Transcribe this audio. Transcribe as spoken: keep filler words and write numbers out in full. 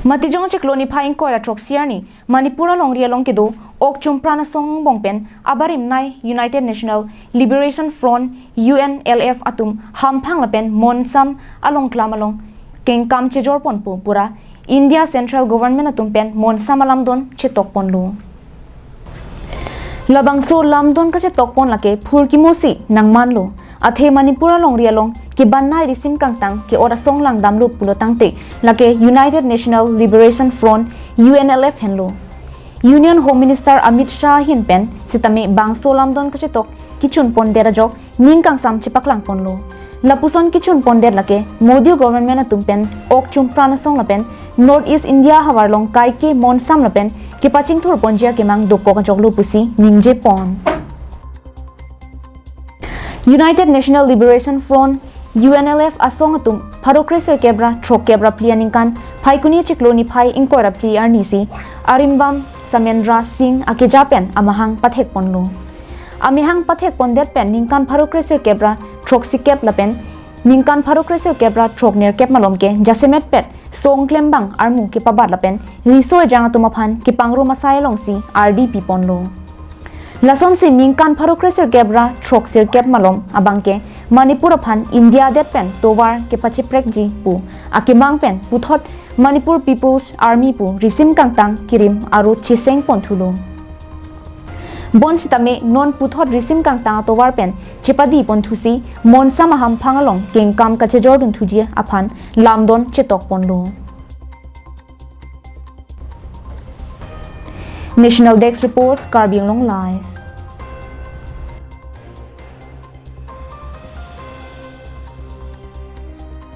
Matijong chiklo niphai ingkoi ra throksi arni Manipur alongri along kedo ok chumpran asong angbong pen abarim nei United National Liberation Front, U N L F atum hamphang lapen monsam along klam along kengkam chejor ponpo pura India Central Government atum pen monsam alamdon chetok ponlo. Labangso lamdon kachetok pon lake phurkimo si nangmanlo. Athe Manipur alongri along keban nei risim kangtang ke-ot asong langdamlo pulo tangte lake United National Liberation Front, U N L F henlo. Union Home Minister Amit Shah ahin pen sitame bangso lamdon kachetok kechun pondet ajok ning kangsam chepaklang ponlo. Lapuson kechun pondet lake Modi government atum pen ok chumpran asong lapen North East India havar along kaike monsam lapen kepachingthur ponji akemang dokok ajoklo pusi ningje pon. United National Liberation Front, U N L F asong atum pharo kre sirkep ra throkkep ra phli aningkan Phaikuni chiklo niphai ingkoi ra phli arni si arimbam Samendra Singh akeja pen amahang pathek ponlo. Amahang pathek pondet pen ningkan pharo kre sirkep ra throksikep lapen ningkan pharo kre sirkep ra throknerkep malom ke jasemet pet song klembang armu kepabat lapen riso ejang atum aphan kepangrum asai alongsi ardi pi ponlo. Lasonsi ningkan pharo kre sirkep ra throksirkep malom abangke Manipur aphan India adet pen tovar kepacheprekji pu akemang pen puthot Manipur People's Army pu risim kangtang kirim aro cheseng ponthulo. Bonsitame non puthot risim kangtang atovar pen chepadi ponthusi monsam ahamphang along kengkam kachejor dunthuji aphan lamdon chetok ponlo. National Desk Report, Karbi Anglong Live.